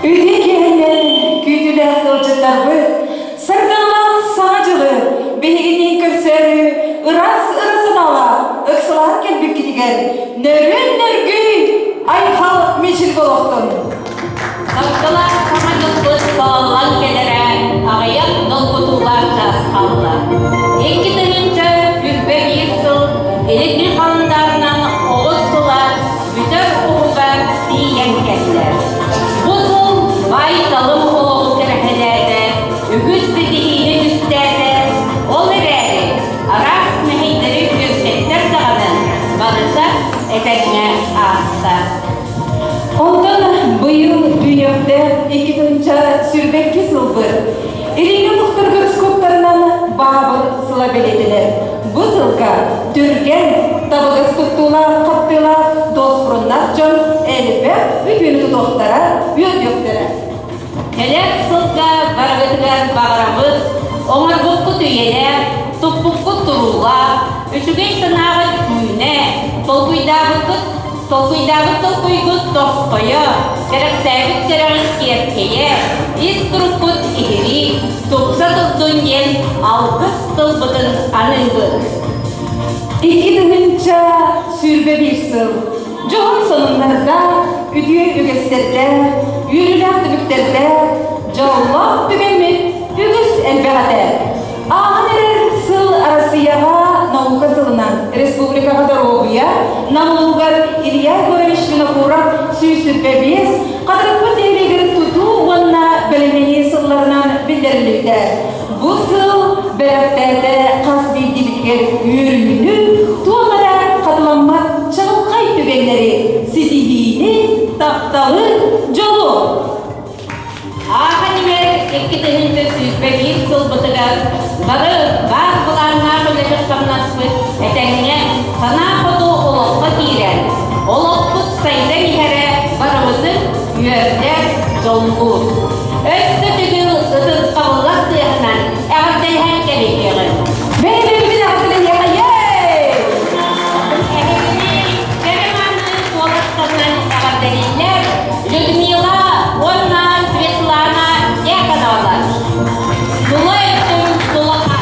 Үтүө киэһэнэн күүтүүлээх ыалдьыттарбыт, сардаҥалаах Саҥа дьылы биһигини көрсөөрү ыраас ыра санаалаах ыксалаан кэлбиккитигэр нөрүөн нөргүй айхал мичил болохтун! Тапталаах Саҥа дьылбыт салаллан кэлэрэ аҕыйах долгутуулаах чаас хаалла. 2021 сыл илиҥҥи халандаарынан оҕус сыла бүтэр уһугар тиийэн кэллэ. Бу сыл баай-талым олоҕу кэрэһэлээтэ, үгүс ситиһиини түстээтэ, ол эрээри араас мэһэйдэри үөскэттэр даҕаны барыта этэҥҥэ ааста. Онтон быйыл Бүнүөхтээх 2022 сылбыт Илиҥҥи омуктар гороскоптарынан Баабыр сыла бэлиэтэнэр. Бу сылга түргэн, табыгас туттуулаах-хаптыылаах дуоспуруннаах дьон элбэх үтүөнү тутуохтара, үөрдүөхтэрэ. Кэлэр сылга барыгытыгар баҕарабыт, оҥорбуккут үйэлээх, туппуккут туруулаах, үчүгэй санааҕыт күүнэ, толкуйдаабыккыт Толкуйдаабыт толкуйгут тосхойо, кэрэхсээбит кэрэҕит киэркэйэ, ис туруккут иһирии, тупса турдун диэн алгыс тылбытын аныыбыт. 2021 сыл дьоһун сонуннардаах, үтүө үгэстэрдээх, үөрүүлээх түбүктэрдээх, дьоллоох түгэммит үгүс элбэх этэ. Ааһан эрэр сыл Арассыыйаҕа наука сылынан республикаҕа доруобуйа Нам улууһугар Илья Егорович Винокуров 125 Хатырыкпыт нэһилиэгэр тутуу уонна бэлэмнэнии сылларынан биллэриллибитэ. Бу сыл бэлэхтээтэ хас биирдиибитигэр үөрүүнү, туох эрэ хатыламмат чаҕылхай түгэннэри, ситиһиини, тапталы, дьолу! Ааһан иһэр 2021 сылбытыгар бары баар былааннаах үлэбит-хамнаспыт этэҥҥэ санаа хоту олоххо киирэн, олохпут сайдан иһэрэ барыбытын үөрдэр, дьоллуур. Өссө төгүл ытырҕабыллар тыаһынан эҕэрдэлэһэн кэбиһиэҕиҥ. Бэйэ-бэйэбитин эҕэрдэлэһиэхэ, yay! Эһигини кэрэ мааны куоластарынан эҕэрдэлииллэр Людмила уонна Светлана Дьяконовалар. Тула өттүн тулаха.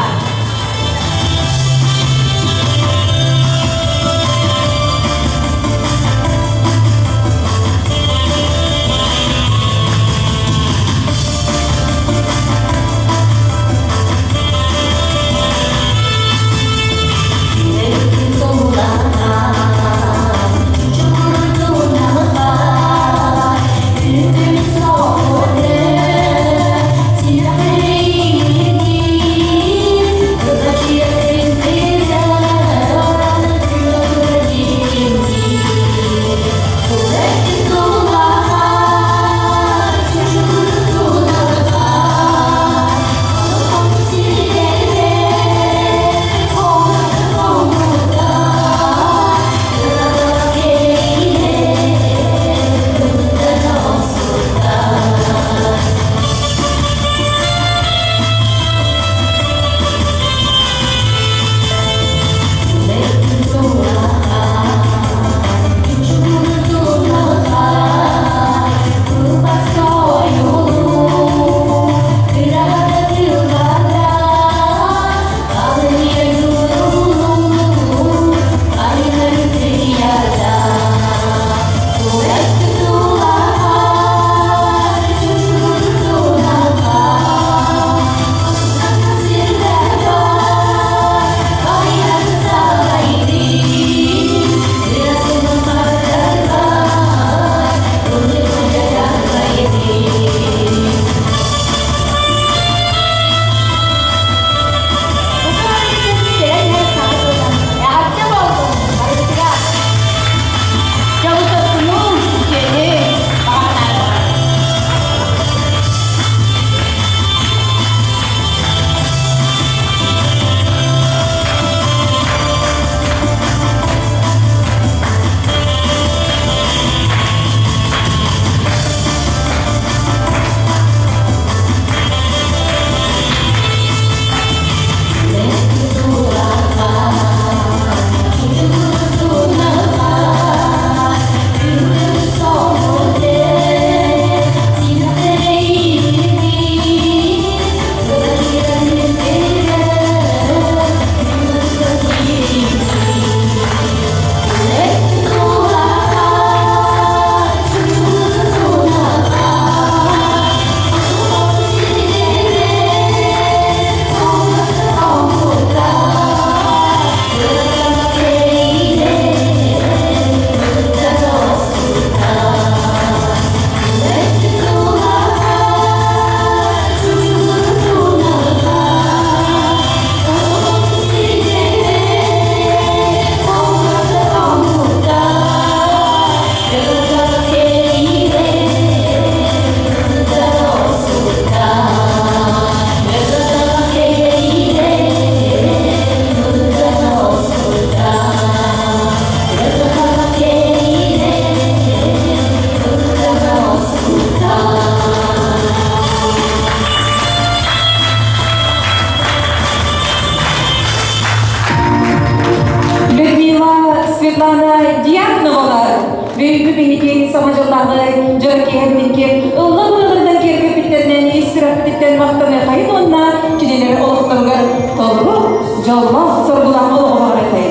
Дьоллоох соргулаах олоҕу баҕарытай.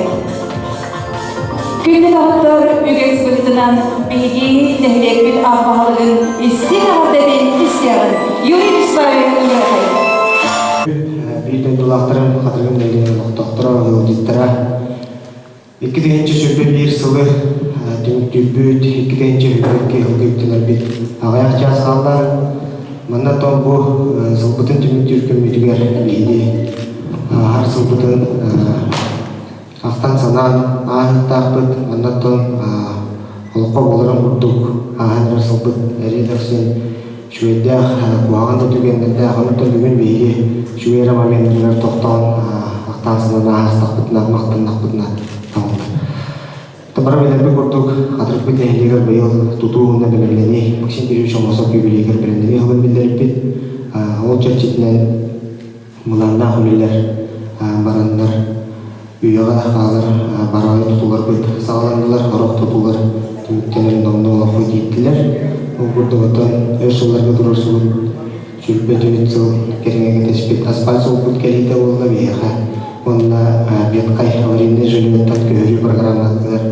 Күндү доҕоттор, үгэс быһыытынан биһиги нэһилиэкпит аҕа баһылыгын истиҥ эҕэрдэтин истиэҕин Юрий Вячеславович Уярхай. Биир дойдулаахтарым, Хатырыгым нэһилиэгин олохтоохторо, ыалдьыттара 2021 сылы түмүктүүрбүт, 2022 сылга үктэнэрбит аҕыйах чаас хаалла. Манна оттон бу сылбытын түмүктүүр күммүтүгэр биһиги ааһар сылбытын Ахтан-санаан ааһыахтаахпыт, онно оттон олоххо буоларын курдук ааһан эрэр сылбыт эриэ-дэхсин үчүгэйдээх, куһаҕан да түгэннэрдээх, онтон бүгүн биһиги үчүгэй эрэ моменнарыгар тохтоон ахтан-санаан ааһыстахпытына, махтаннахпытына табыллар. Бары билэрбит курдук, Хатырыкпыт нэһилиэгэр быйыл тутуу уонна бэлэмнэнии Максим Кириллович Аммосов юбилейыгар бэлэмнэнии ыһылын биллэрбит. Ол чэрчитинэн Былааннаах үлэлэр бараннар, үйэҕэ хаалар бараҕай тутууларбыт саҕаланнылар, орох тутуулар түмүктэнэн номнуо олоххо киирдилэр. Ол курдук оттон өр сылларга туруорсубут 24 сыл кэриҥэ кэтэспит асфальт суолбут кэлиитэ буолла биһиэхэ. Уонна Ветхай аварийнай жильеттан көһөрүү программатыгар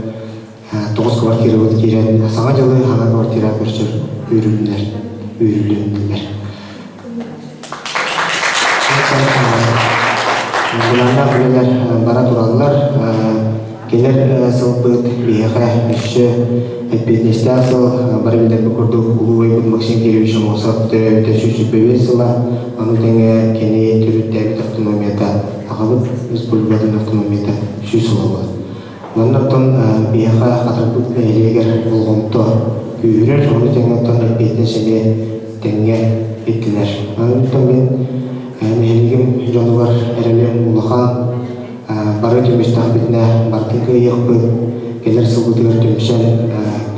тоҕус квартирабыт киирэн саҥа дьылы саҥа квартира көрсөр үөрүүллэр, үөрүүлэннилэр. Былааннаах үлэлэр бара тураллар. Кэлэр сылбыт биһиэхэ өссө эппиэтинэстээх сыл. Бары билэрбит курдук улуу убайбыт Максим Кириллович Аммосов төрөөбүтэ 125 сыла. Ону тэҥэ кини төрүттээбит автономията, Сахабыт Республикатын автономията 100 сыла буолар. Манна оттон биһиэхэ Хатырбыт нэһилиэгэр болҕомто күүһүрэр, ону тэҥэ оттон эппиэтинэс эмиэ тэҥҥэ ирдэнэр. Онтон мин нэһилиэгим дьонугар эрэлим улахан, бары түмүстэхпитинэ барытын кыайыахпыт, кэлэр сылбытыгар түмсэн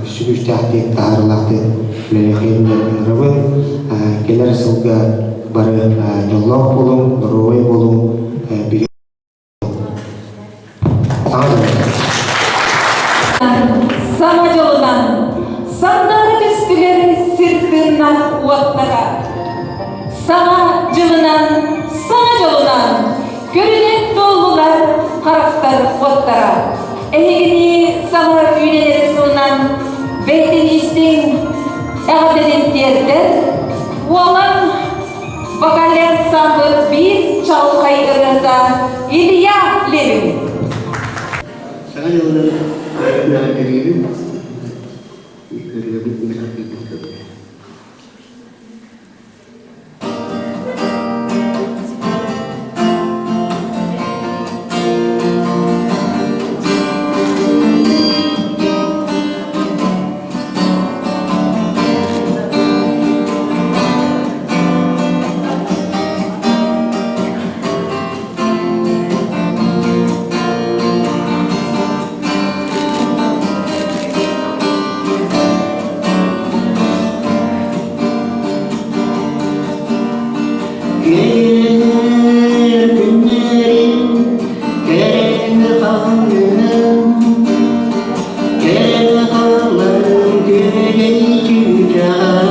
өссө күүстээхтик, таһаарыылаахтык үлэлиэххин диэн ыҥырабын. Кэлэр сылга бары дьоллоох буолуҥ, доруобай буолуҥ, бигэ Саҥа дьолунан сандаара түстүлэр сир тыыннаах уоттара. Саҥа дьылынан, саҥа дьолунан көрүнэн туоллулар харахтар уоттара. Эһигини саҥа үүнэн сылынан бэйэтин истиҥ эҕэрдэтин тиэрдэр уолан Вокальный ансамбль биир чаҕылхай ырыата Илья Левин. Саҥа дьылынан эҕэрдэлиибин, ырыабыт миэхэ көбүлэ. Кэлэр күннэрим кэлэн хааллым Кэлэн хааллым күөгэй чыычааҕа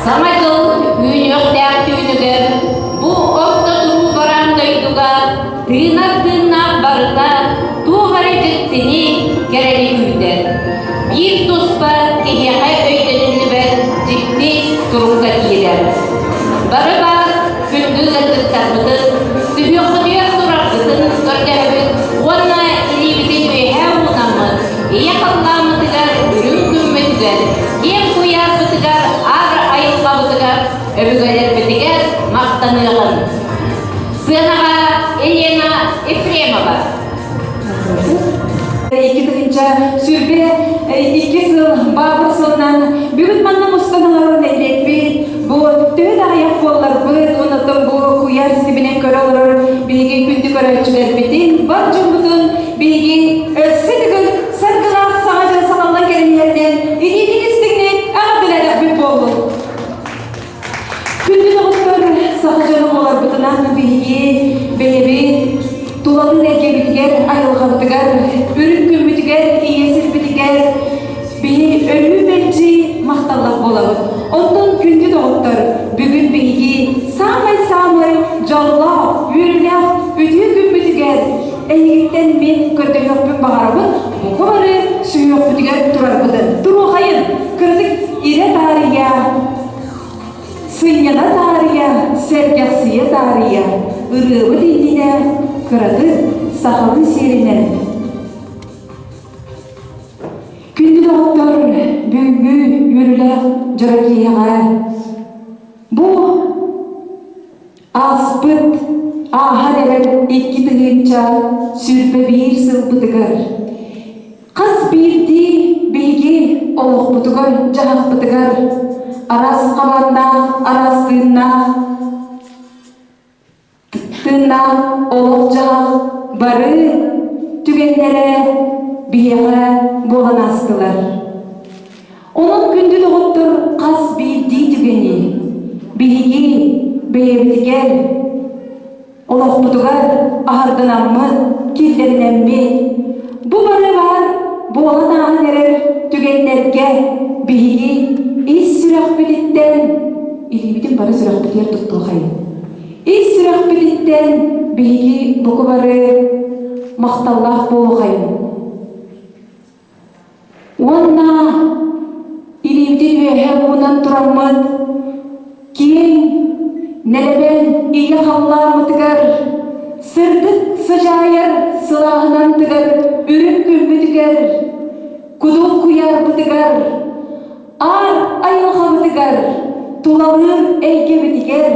Саҥа дьыл үүнүөхтээх түүнүгэр бу орто туруу бараан дойдуга тыынар тыыннаах барыта туох эрэ дьиктини, кэрэни күүтэр. Биир туспа киһиэхэ өйдөнүллүбэт дьикти турукка киирэр. Бары баар күндү ыалдьыттарбытын, сүһүөххүтүгэр тураргытын көрдөһөбүт уонна илиибитин үөһээ уунаммыт, ийэ халлааммытыгар үрүҥ күммүтүгэр, киэҥ куйаарбытыгар, аар айылҕабытыгар, өбүгэлэрбитигэр махтаныаҕын. Сыанаҕа Елена Ефремова. 2022 сыл баабыр сылынан бүгүн манна мустан олорор нэһилиэкпит бу төһө да аҕыйах буолларбыт оннуттан бу куйаар ситиминэн көрө олорор биһиги күндү көрөөччүлэрбитин бар дьоммутун биһиги өссө төгүл саргылаах саҥа дьыл саҕаллан кэлиһэринэн илиитин истиҥник эҕэрдэлээтэхпит буоллун. Күндү доҕоттор, саха дьоно буоларбытынан биһиги бэйэбит тулалыыр эйгэбитигэр, айылҕабытыгар, үрүҥ күммүтүгэр, ийэ сирбитигэр биһи өрүү мэлдьи махталлах буолабыт. Онтон күндү доҕоттор, бүгүн биһиги саамай-саамай дьоллоох, үөрүүлээх үтүө күммүтүгэр эйигиттэн мин көрдөһүөхпүн баҕарабын, бука бары сүһүөхпүтүгэр турарбытын. Туруохайын, кыратык ирэ таарыйа, Сынньана таарыйа, сэргэхсийэ таарыйа, ырыабыт иннинэ кыратык сахалыы сиэринэн Күндү доҕоттор, бүгүҥҥү үөрүүлээх дьоро киэһэҕэ бу ааспыт ааһан эрэр 2021 сылбытыгар Хас биирдии биһиги олохпутугар-дьаһахпытыгар араас хабааннаах, араас тыыннаах, тыыннаах олох-дьаһах бары түгэннэрэ биһиэхэ буолан аастылар. Онон күндү доҕоттор хас биирдии түгэни биһиги бэйэбитигэр Олохпутугар аһардынаммыт, киллэринэммит, бу бары баар буолан ааһан эрэр түгэннэргэ биһиги ис сүрэхпититтэн илиибитин бары сүрэхпитигэр туттуохайын. Ис сүрэхпититтэн биһиги буку бары махталлаах буолуохайын. Уонна илиибитин үөһэ уунан тураммыт киэҥ нэлэмэн ийэ халлааммытыгар сырдык сыдьаайар сылааһынан тыгар үрүҥ күммүтүгэр кудул куйаарбытыгар аар айылҕабытыгар тулалыыр эйгэбитигэр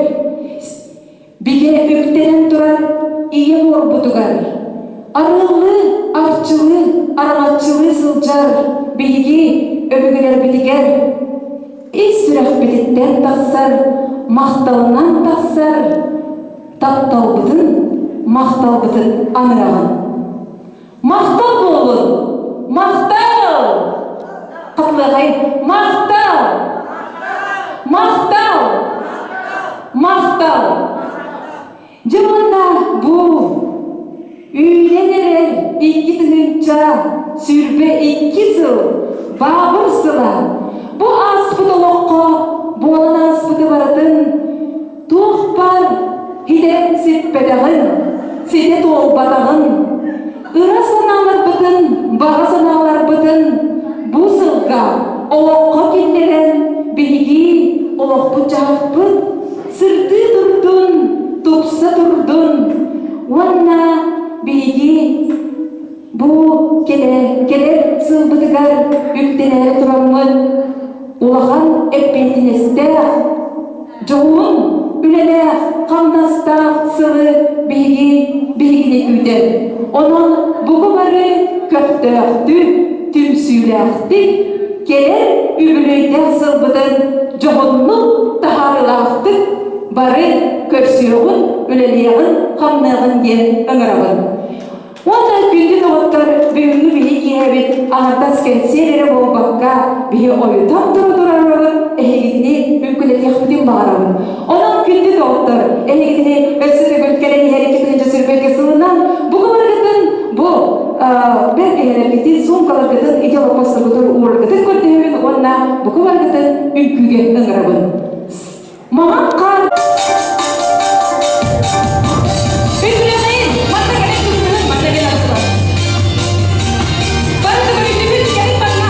Бигэ үктэнэн турар ийэ буорбутугар арыаллыы, арчылыы, араҥаччылыы сылдьар биһиги өбүгэлэрбитигэр ис сүрэхпититтэн тахсар махталынан тахсар тапталбытын, махталбытын аныаҕын. Махтал буолун! Махтал! Хатылыахай! Махтал! Махтал! Махтал! Дьэ уонна бу үүнэн эрэр 2022 сыл Баабыр сыла бу ааспыт олоххо буолан ааспыты барытын Туох баар һитэн сиппэтэҕин, ситэ туолбатаҕын, ыра санааларбытын, баҕа санааларбытын бу сылга олоххо киллэрэн биһиги олохпут-дьаһахпыт сырдыы турдун, тупса турдун уонна биһиги бу кэлэ кэлэр сылбытыгар үктэнээри тураммыт улахан эппиэтинэстээх Дьоһун үлэлээх, хамнастаах сылы биһиги биһигини күүтэр. Онон бугу бары көхтөөхтүк, түмсүүлээхтик кэлэр үбүлүөйдээх сылбытын дьоһуннук, таһаарыылаахтык бары көрсүөҕүн, үлэлиэҕин, хамныаҕын диэн ыҥырабын. Уонна күндү доҕоттор, бүгүҥҥү биһи киэһэбит аҥардас кэнсиэр эрэ буолбакка, биһи ойутан тура турарбыт эһигитини үҥкүлэтиэхпитин баҕарабын. Онон күндү доҕоттор, эһигитини өссө төгүл кэлэн иһэр 2021 сылынан бука барыгытын бу бэргэһэлэргитин, суумкаларгытын, ити олоппосторгутун уураргытын көрдөһөбүн уонна бука барыгытын үҥкүүгэ ыҥырабын. Маҥан хаар Үтүрэҕин, манна кэлэн түһүн, манна кэлэн аттылар. Бары төгүрүтүбүт, кэлин манна.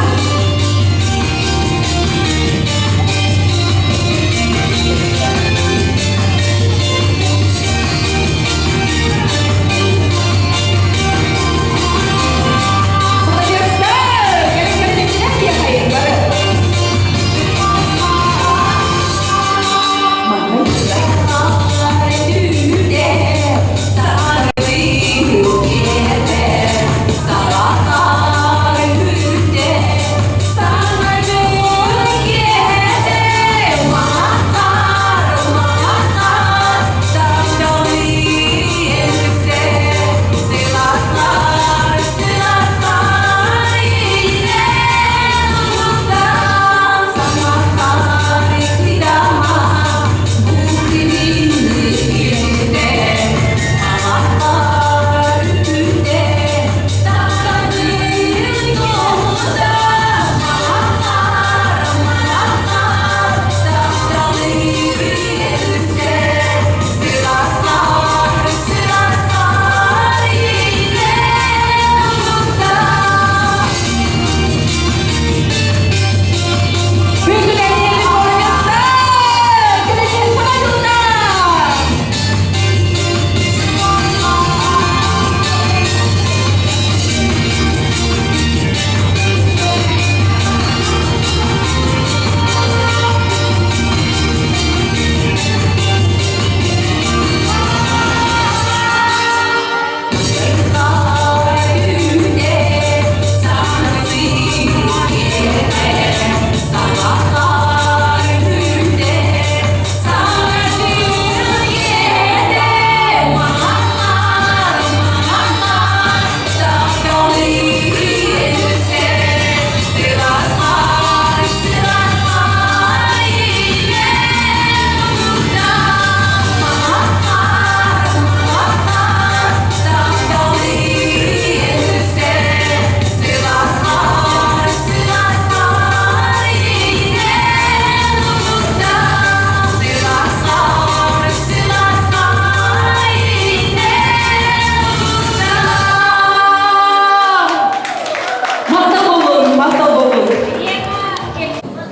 Молодецтар! Кэлин кэлин киэхайын бары. Махтал болун, махтал болун.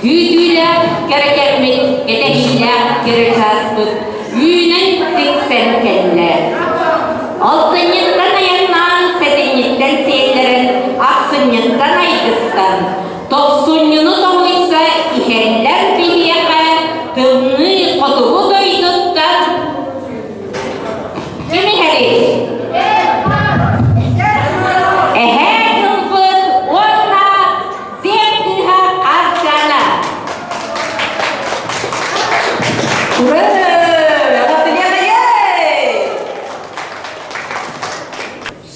Күүтүүлээх кэрэ кэммит, кэтэһиилээх кэрэ чааспыт үүнэн тиксэн кэллэ. Алтынньыттан айаннаан, сэтинньиттэн сиэллэрэн, ахсынньыттан айгыстан, тохсунньуну тоһуйса иһэллэр биһиэхэ тымныы хотугу дойдуттан ким иһэрий? Эһээ тылбыт уонна Сиэн кыыһа Хаарчаана. Ура!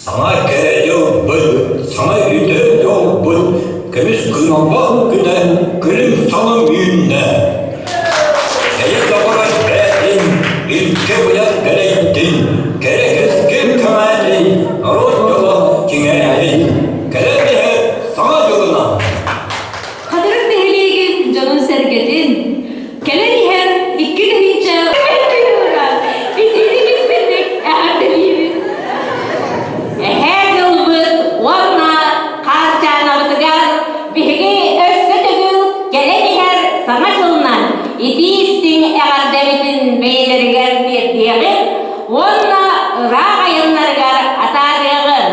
Саҥа кэрэ дьылбыт, саҥа үтүө дьолбут, көмүс кыналбах күнэ күлүм салым үүннэ. Эйэ доҕоро бээтин, илгэ быйан дэлэйдин, кэрэ кэскил кэҥээтин, норуот дьоло киҥээтин, кэлэн иһэр саҥа дьылынан! Хатырык нэһилиэгин дьонун-сэргэтин, кэлэн иһэр 2000 итиини киспинник эҕэрдэлиибин. Эһээ дьылбыт уонна Хаарчаанабытыгар биһиги өссө төгүл кэлэн иһэр Саҥа дьылынан итии-истиҥ эҕэрдэбитин бэйэлэригэр тиэрдиэҕиҥ уонна ыраах айаннарыгар атаарыаҕыҥ.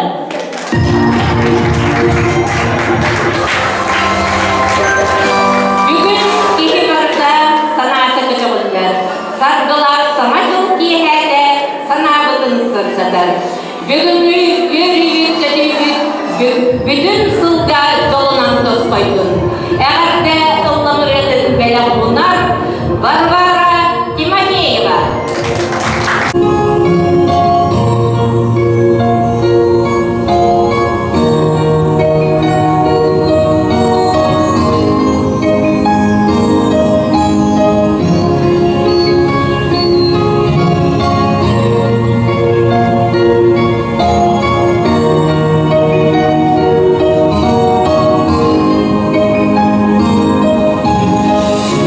Бүгүн киһи барыта санаата көтөҕүллэр, саргылаах Саҥа дьыл киэһээтэ санаабытын сырдатар. Бүгүҥҥү үөрүүбүт-көтүүбүт бүтүн сылга дьолунан тосхойдун. Эҕэрдэ ылламырыатын бэлэх уунар Варвара Тимофеева.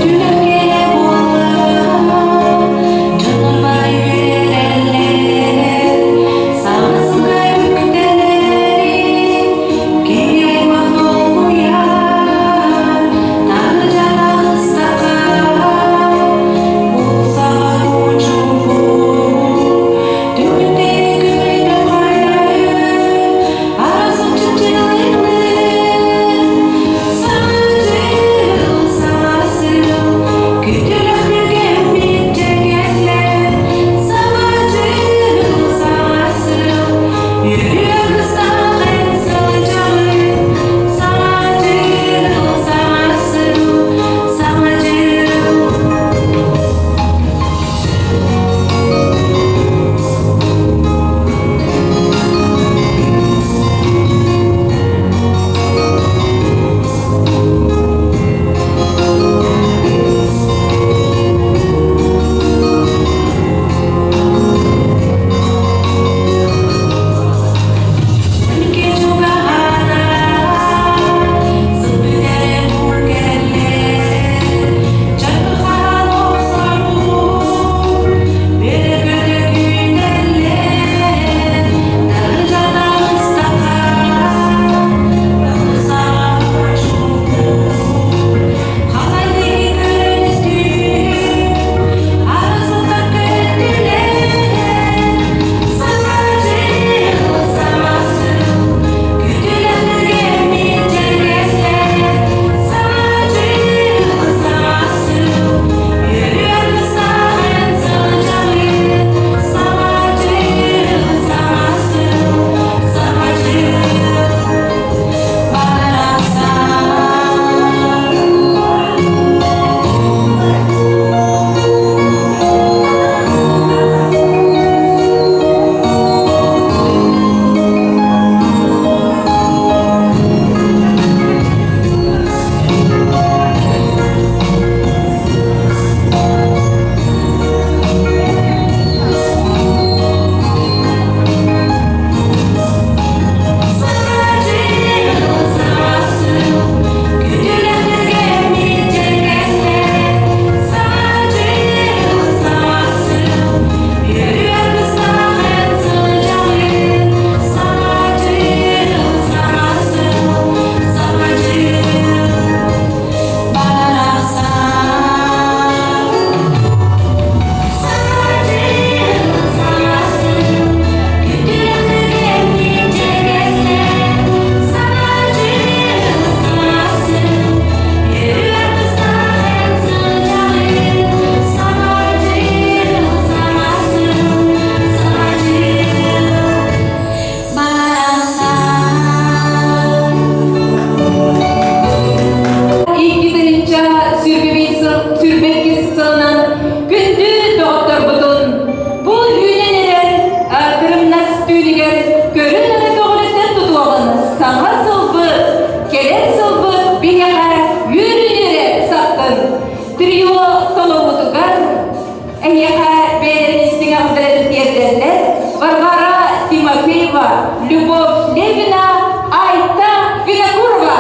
Түнэкэ буолла. Трио толоруутугар эһиэхэ бэйэлэрин истиҥ эҕэрдэлэрин тиэрдэллэр Варвара Тимофеева, Любовь Левина, Айта Винокурова.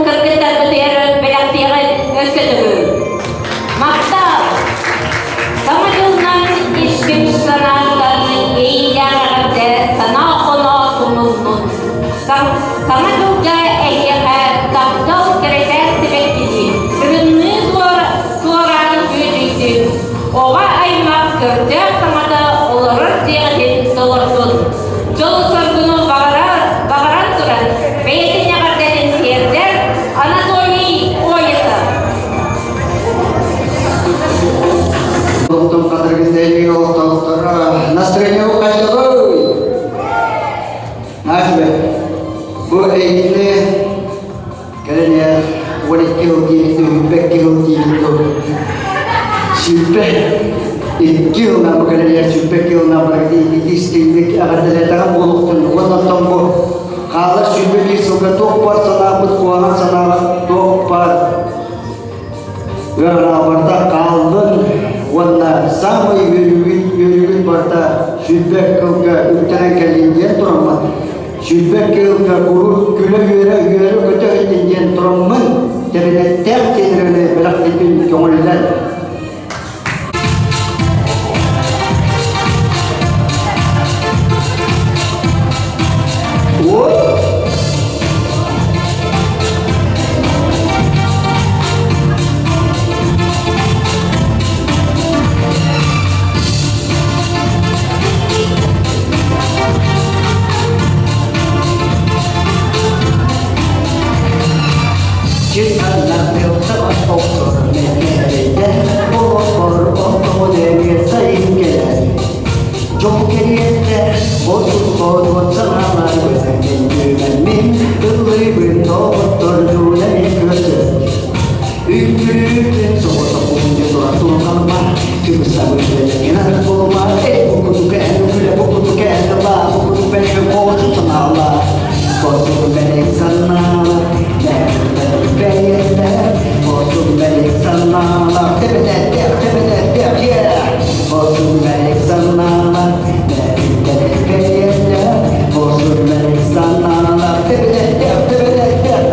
Кыргыттарбытыгар бэлэхтиэҕин өссө төгүл. Махтал! Саҥа дьылынан истиҥ санааттан эйиилээх эҕэрдэ санаа-оноо тумуллун. Саҥа дьылга эһиэхэ таптал кэрэтээх сибэккини кырынныы туораан үөдүйдүн, оҕо аймах көрдөөх саҥата олорор дьиэҕитин толордун. Дьолу-соргуну баҕаран туран, бэйэтин эҕэрдэтин тиэрдэр Анатолий Оятов. Олохтон хатыргын нэһилиэгин олохтоохторо настроение хайдаҕый? Наһаа Бу эйгини кэлэн иһэр 12 сыл диэбит 22 сыл диэбит 22 сылынан бу кэлэн иһэр 22 сылынан барыта истиҥник эҕэрдэлээтэҕим буолуохтун уонна оттон бу хаалар 21 сылга туох баар санаабыт куһаҕан санааҕа туох баар Ыараабарда хааллын уонна саамай үөрүүгүт үөрүүгүт барыта 22 кылга үктэнэн кэллин диэн тураммын 22 кылга куруук күлэ-үөрэ үөрэ-көтө иһиттин диэн тураммын тэбэнэттээх тиэнэрини бэлэхтиибин көҥүллэн. Отут санаалар мен түмэммин ыллыыбын доҕоттордуун эмиэ көрсөн. Үҥкүүлүүртэн соҕотохпун тура турҕалма, кыбыстабын бэлэмҥин буолума, эй букутука эн күлэ букутука эн ыла, букутук бэлэм хоосу санаала, Хорсун бэлэк санаала, бэйэлэр, хорсун бэлэк санаала, тэбэнэтэх, тэбэнэтэх, yeah! Хорсун бэлэк санаала, бэйэлэр, хорсун бэлэк санаала, тэбэнэтэх, тэбэнэтэх,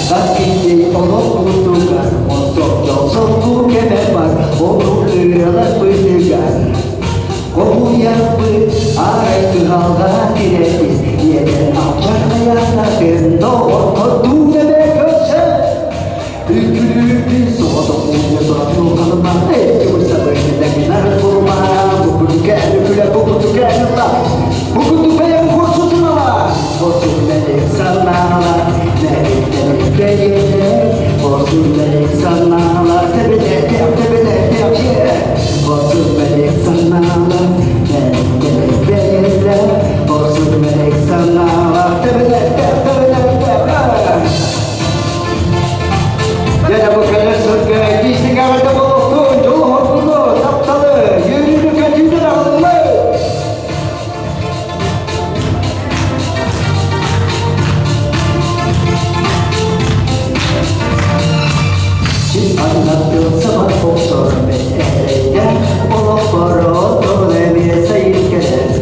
Хас киһи олох курдугар, онтон дьол-соргу кэмэ бар, ону ырыалар быыһыгар. Хомуйарбыт арай кыһалҕа тирэппит, иэдэн алдьархайаататын доҕоттордуун эмэ көрсөн, Үҥкүүлүүрбүн соҕотох уунньа туран туохханыма, эй, турума, бу курдук күлэ, бу курдук ылла, бу курдук бэйэм хорсутунала, хорсун мэлик санаала, мэликтэн бэйэлэр, хорсун мэлик санаала, тэбэнэтэх, тэбэнэтэх, хорсун мэлик санаала, мэликтэн бэйэлэр, хорсун мэлик санаала, тэбэнэтэх, тэбэнэтэх, Дьэ, бу кэлэр сылга итиистик эҕэрдэ буолуохтун, дьолу-соргуну, тапталы, үөрүүнү-көтүүнү аҕаллылар! Син аннаттыл сабар охсор бэт олохпор отон эмиэ сайын кэлэр.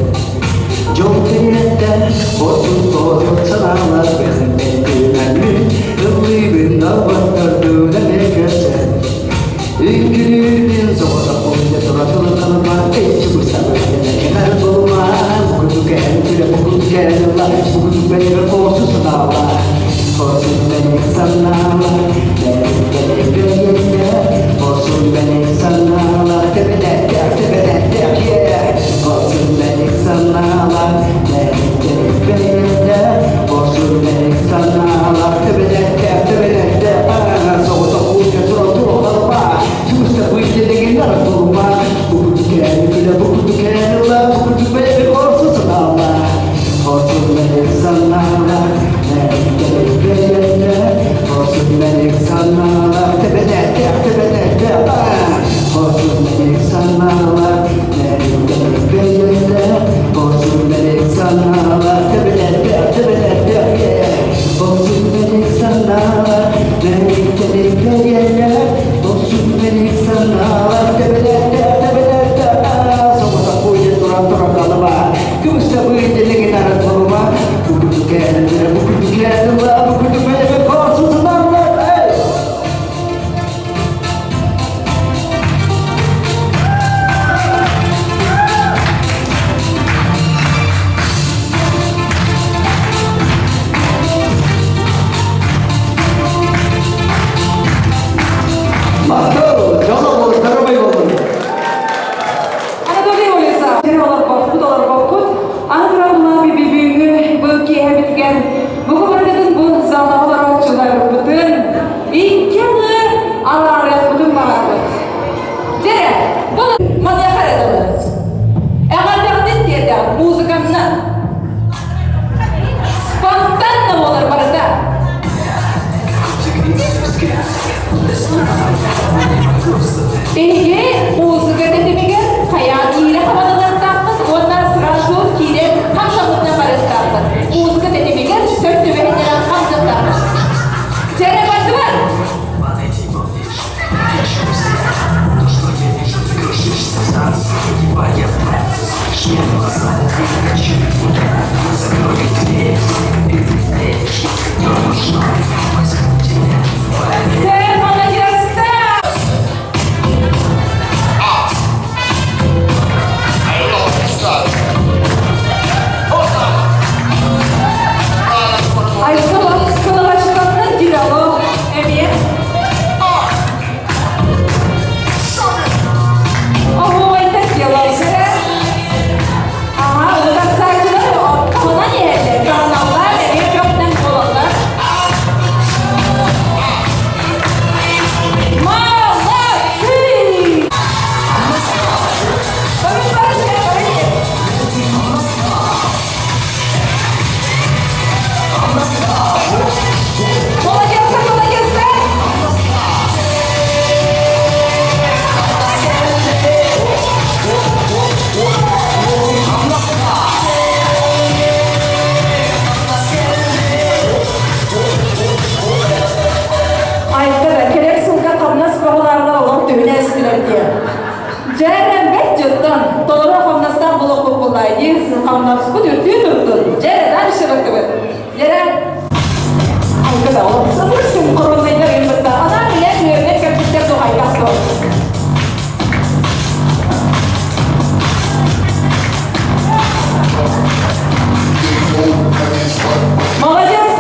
Дьол кэриэтэ хотун тоойут санаалар бэт Ыллыыбын налбаттардыын эмиэ көрсөн Үҥкүүлүүрбүн соҕотохпун дьэ тура тылыталыма Эчи быстабын кэнэр булума Букуту кэһэн күлэ букуту кэһэн ыла Букуту бэйэбэ хоосу санаала Хорсун бэлик санаала Бэлик бэлик бэйэллэ Хорсун бэлик санаала Тэбэнэттээх тэбэнэттээх yeah Хорсун бэлик санаала Бэлик бэлик бэйэллэ Хорсун бэлик санаалар төбөлөрдөөх төбөлөрдөөх соҕотох ууга тура туохалба чуста быйдэлэгиннэр турума букутукээн күлэ букутукээн ыла букутук бэйэби хорсу санаала хорсун мэлик санаала мэлик бэйэллэ хорсун мэлик санаала төбөлөрдөөх төбөлөрдөөх хорсун мэлик санаала мэлик бэйэллэ хорсун мэлик санаала төбөлөрдөөх төбөлөрдөөх Olsun melek sana, melek melek melek Olsun melek sana, tebelerde tebelerde Soğuta kuydu duran duran kalıma Kıvısta bıydı ligin aratılıma Bu kutu kendine, bu kutu kendine Bu kutu melek olsun sınavlar Ey! Махтал, дьоло буолтарымай буоллун. Анатолий Олеса, сир олорбоппут, олорбоппут, аны бүгүҥҥү бу киэһэбитигэр бу барытын бу залга олорооччуларбытын икки аҥы араарыахпытын баҕарбыт. Дьэ, бу маныаха эрэ дылы. Эҕэрдэҕитин тиэрдэҕит музыканнан. Спонтанно буолар барыта. Биһиги музыка тэтимигэр хайаан киирэ хабаналыахтаахпыт уонна сразу киирэн хамсаммытынан барыахтаахпыт. Музыка тэтимигэр сөп түбэһиннэрэн хамсыахтаахпыт. Чэрэ бардыбар! Сэр, молодец! Хамнаспыт үрдүү турдун. Дьэ, дальше бардыбыт. Лера, айгыда ол сабыр синхронныйдар ыйбытта. Анаан илэн үөрэнэн кэлбиттэр туһайдах дуо? Молодецтар!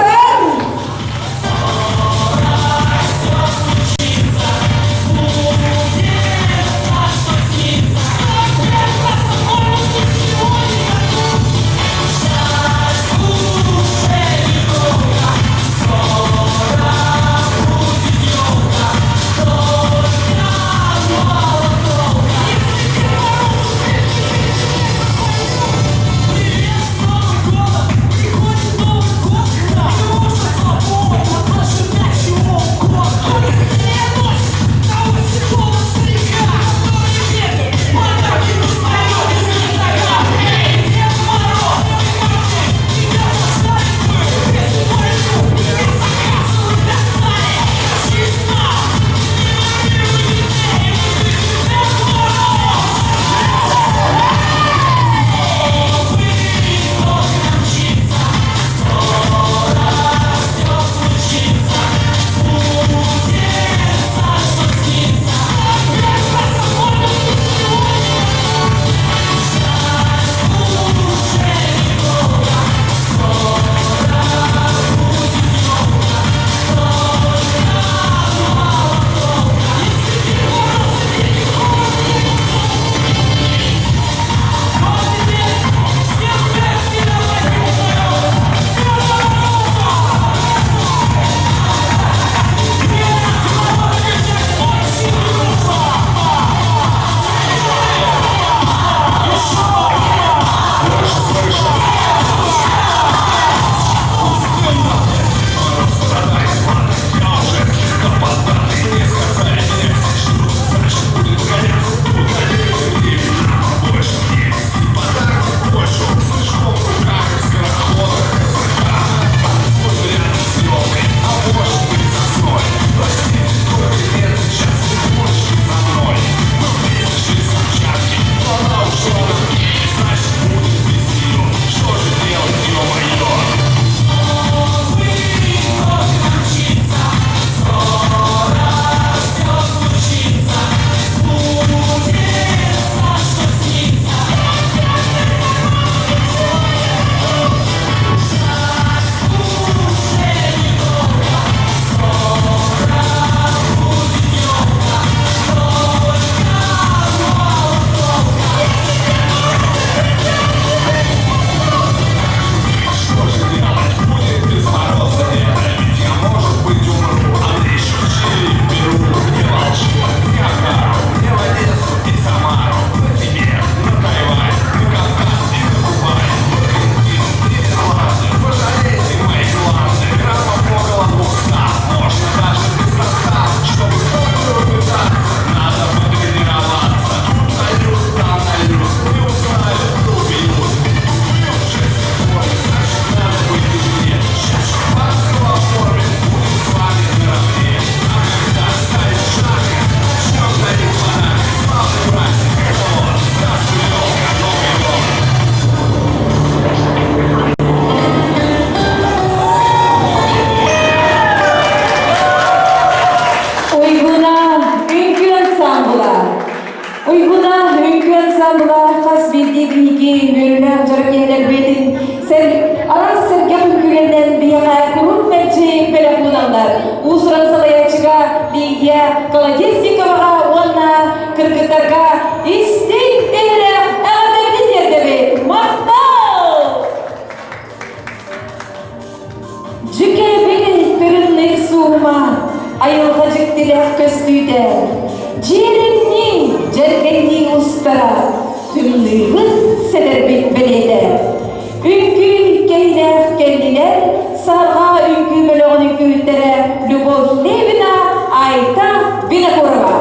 Уйгуна үҥкүү ансаамбыла. Уйгуна үҥкүү ансаамбыла хас биирдии биһиги үөрүүлээх дьоро киһилэрбитин араас сэргэх үҥкүүлэринэн биһиэхэ куруук мэлдьи бэлэх уураллар. Уус-уран салайааччыга Лидия Колодезниковаҕа уонна кыргыттарга истиҥ иһирэх эҕэрдэбитин тиэрдэбит! Махтал! Дьүкээбил тырымныы суума, айылҕа дьиктилээх көстүүтэ, дьиэрэҥнии, дьэргэҥнии устара, тымныыбыт сэтэрбит бэлиэтэ. Үҥкүү кэһилээх кэллилэр, сарҕаа үҥкүү бөлөҕүн үҥкүүһүттэрэ Любовь Левина, Айта Винокурова.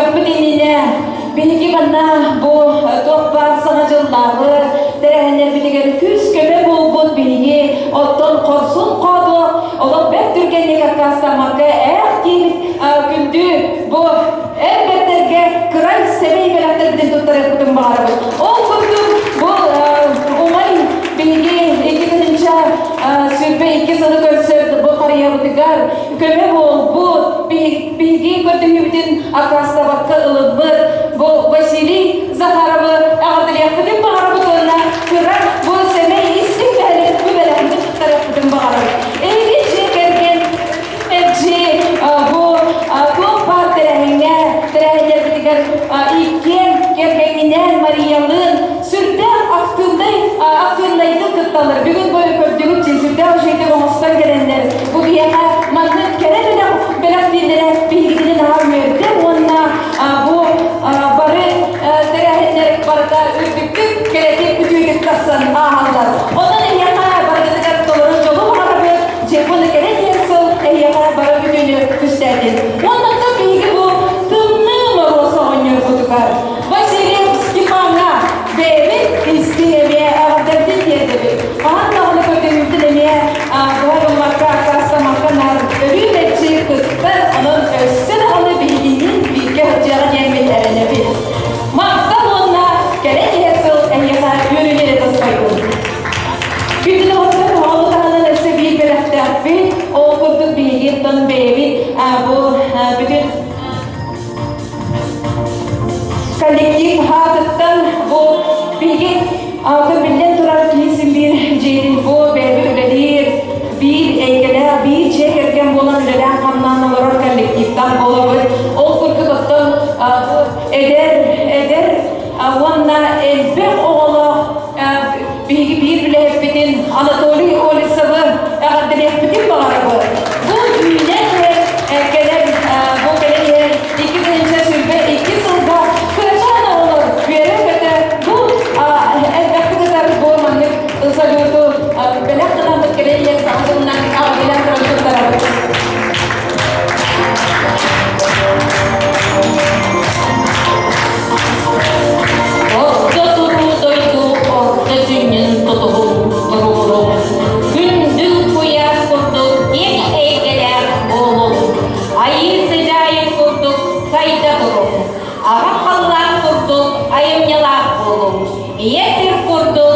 түмүктүөхпүт иннинэ биһиги манна бу туох баар саҥа дьыллааҕы тэрээһиннэрбитигэр күүс-көмө буолбут биһиги оттон хорсун хоодуо олох бэрт түргэнник аккаастаммакка ээх диэбит күндү бу эр бэртэргэ кыра сэмэй бэлэхтэрбитин туттарыахпытын баҕарабыт. Ол курдук бу умай биһиги 2022 сылы көрсөр бу харыйабытыгар көмө буолбут, биһиги көрдөһүүбүтүн аккаастабакка ылыммыт бу Василий Захаровы эҕэрдэлиэхпитин баҕарабыт уонна кыра бу сэмэй истиҥ бэлэхпитин туттарыахпытын баҕарабыт. Эһиги дьиэ кэргэн мэлдьи бу туох баар тэрээһиҥҥэ тэрээһиннэрбитигэр иккиэн кэргэҥҥинээн Мариялыын сүрдээх актыыбынай актыыбынайдык кытталлар. Бүгүн бу көрдүгүт дьин сүрдээх үчүгэйдик оҥостон кэлэннэр бу биһиэхэ маннык кэрэ бэлэх бэлэхтииллэрэ биһигитини наһаа үөрдэ уонна бу бары тэрээһиннэр барыта үрдүктүк кэрэтик үтүөтүк тахсан ааһаллар. Онон эһиэхэ барыгытыгар толору дьолу баҕарабыт, дьиэ кэлэн иһэр сыл эһиэхэ бары үтүөнү түстээтин. Уонна биһиги бу тымныы моруос оҕонньорбутугар Василий Степаҥҥа бэйэбит истиҥ эмиэ эҕэрдэбитин тиэрдэбит. Хаһан даҕаны көрдөһүүбүтүн эмиэ быһа гыммакка, аккаастаммакка наар өрүү мэлдьи кыттар, онон өссө даҕаны биһигинниин бииргэ сылдьыаҕа диэммит эрэнэбит. Махтал уонна кэлэн иһэр сыл эһиэхэ үөрүүнү эрэ тосхойдун. Күндү доҕоттор, ону таһынан өссө биир бэлэхтээхпит. Ол курдук биһиги бэйэбит бу бүтүн Коллектив аатыттан бу биһиги атын биллэн турар киһи син биир дьиэтин бу бэйэбит үлэлиир, биир эйгэлээх, биир дьиэ кэргэн буолан үлэлээн-хамнаан олорор коллективтаах буолабыт. Ол курдук оттон эдэр, эдэр уонна элбэх оҕолоох биһиги биир үлэһиппитин Анатолий Олесовы эҕэрдэлиэхпитин баҕарабыт. Бу үүнэн иһэр кэлэр бу кэлэн иһэр 2022 сылга кырачаан оҕолор үөрэ-көтө бу элбэхтик ытар бу маннык салюту бэлэх гынаммыт кэлэн иһэр саҥа дьылынан эҕэрдэлээн туран туттарабыт. Орто туруу дойду орто сүнньүн тутуһун туруору, күндүл куйаас курдук киэҥ эйгэлээх буолуҥ, айыы сыдьаайын курдук сайда туруҥ, аҕа халлаан курдук айымньылаах буолуҥ, ийэ сир курдук.